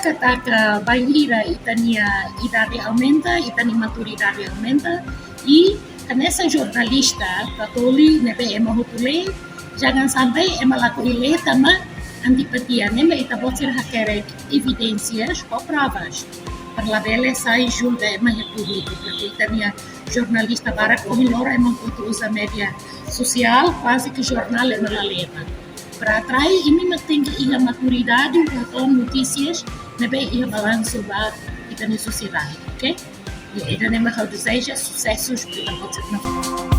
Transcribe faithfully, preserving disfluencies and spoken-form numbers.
Katak bainhira ita-nia idade aumenta, ita-nia maturidade aumenta, i hanesan jornalista, Patoli, ne'ebé ema hotu lee, jangan sampai ema lakohi lee tanba antipatia, ne'e mak ita-boot sira hakerek evidénsias ou provas. Para labele sai julga ema iha públiku, porque ita-nia jornalista barak ohin loron ema hotu uza média sosiál, kuaze ke jornál ema la lee. Para atrai, imi mak tenke iha maturidade, para hato'o notísias ne'ebé iha balansu ba ita-nia sosiedade, ok? I ida-ne'e mak ha'u dezeja susesu para ita-boot sira.